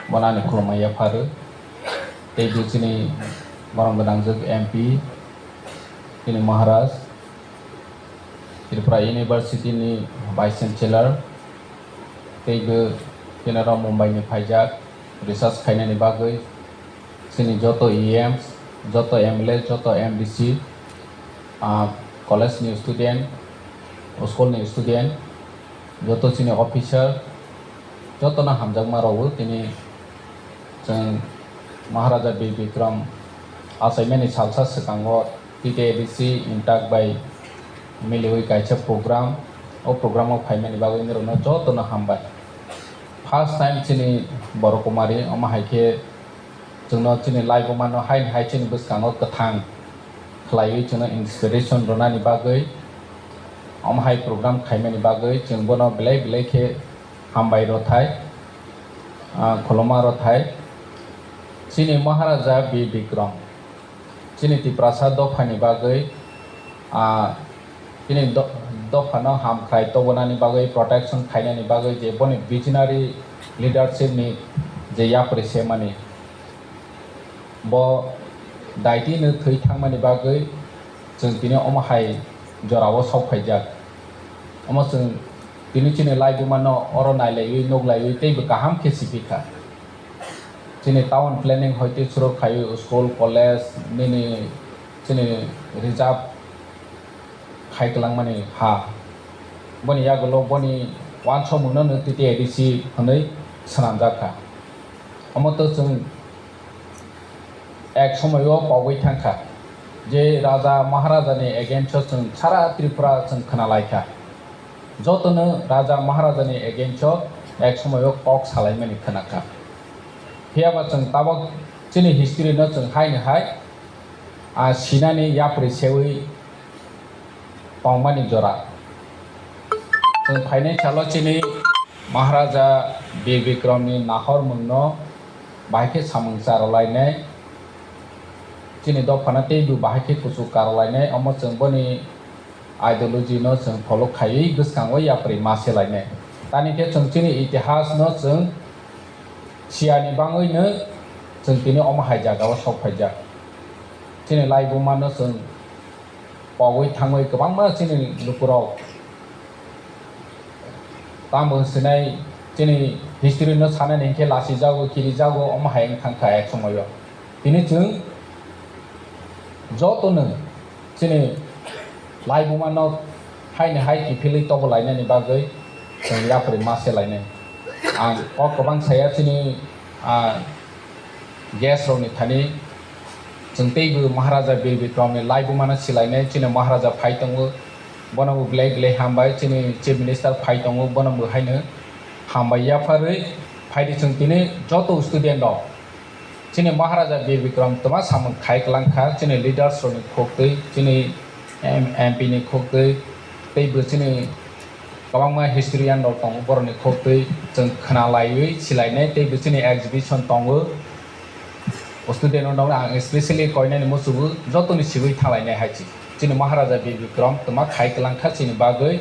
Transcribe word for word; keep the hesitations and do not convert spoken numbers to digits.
Bono ani khulumma yapharwi. Tei bo chini borom gwnangjwk M P, chini Maharaj, Tripura University ni Vice Chancellor, tei bo chini oro Mumbai ni phaijak research khainani bagwi, chini joto E Ms, joto M L A, joto M D C, ah, college ni student, school ni student, joto chini officer, jotono hamjakma rwo. Tini chwng Maharaja Bir Bikram achaimani salsa swkango T T A D C Intak bai miliwi kaisa program, o program o phaimani bagwi norokno jotono hambai. First time chini Borok Kumari, omo hai khe chwngno chini laibuma no haini hai chini bwskango kwthang khlaiwi chwngno inspiration rwnani bagwi, omo hai program khaimani bagwi chwng bono belai belai khe hambai rwthai, ah, khuluma rwthai. Chini Maharaja Bir Bikram chini Tiprasa dophani bagwi, ah, chini do-, dophano hamkrai tobonani bagwi, protection khainani bagwi je boni visionary leadership ni je yapri semani, bo daitino thwi thangmani bagwi chwng tini omo hai jorao sok phaijak. Omo chwng tini chini laibuma no oro nailaiwi, nuklaiwi teibo kaham khe sipikha. Chini town planning hoite suru khaiwi school, college, nini chini reserve khai kwlangmani ha. Boni yagulo boni uansukmungno no T T A D C hwnwi swnamjak kha. Omo to chwng ek somoio pogwi thang kha, je Raja Maharajani against o chwng sara Tripura chwng khna lai kha. Jotono Raja Maharajani against o ek somoio kok salaimani khna kha. Phiya ba chwng tabok chini history no chwng haino hai, ah, sinani yapri sewi tongmani jora. Chwng phainai salo chini Maharaja Bir Bikramni nahormungno bahai khe samung charwlainai, chini dophano teibo bahai khe kuchuk karwlainai, omo chwng boni ideology no chwng follow khaiwi bwskango yapri ma selainai. Tani khe chwng chini itihas no chwng siyani bangwi no chwng tini omo hai jagao sok phaijak. Chini laibuma no chwng pogwi thangwi kwbangma chini lukurok tamo hwnsinai chini history no sanani hinkhe lasijago, kirijago, omo hai wng thangkha ek somoio. Tini chwng jotono chini laibuma no haini hai kiphilwi tobo lainani bagwi chwng yapri ma se lainai. Ang kok kwbang saya chini, ah, guest rokni thani, chwng teibo Maharaja Bir Bikramni laibumano silainai, chini Maharaja phai tongo, bono bo belai belai hambai, chini Chief Minister phai tongo, bono bo haino hambai yapharwi phaidi chwng tini joto student rok. Chini Maharaja Bir Bikram twma samung khai kwlang kha, chini leaders rokni khuktwi, chini M-, M P ni khuktwi, teibo chini kwbangma historian rok tongo, borokni khuktwi chwng khna laiwi silainai, teibo chini exhibition tongo. O student rok ang specially koinani muchugo, jotoni sibui thanglainai hai chi. Chini Maharaja Bir Bikram twma khai kwlang kha chini bagwi,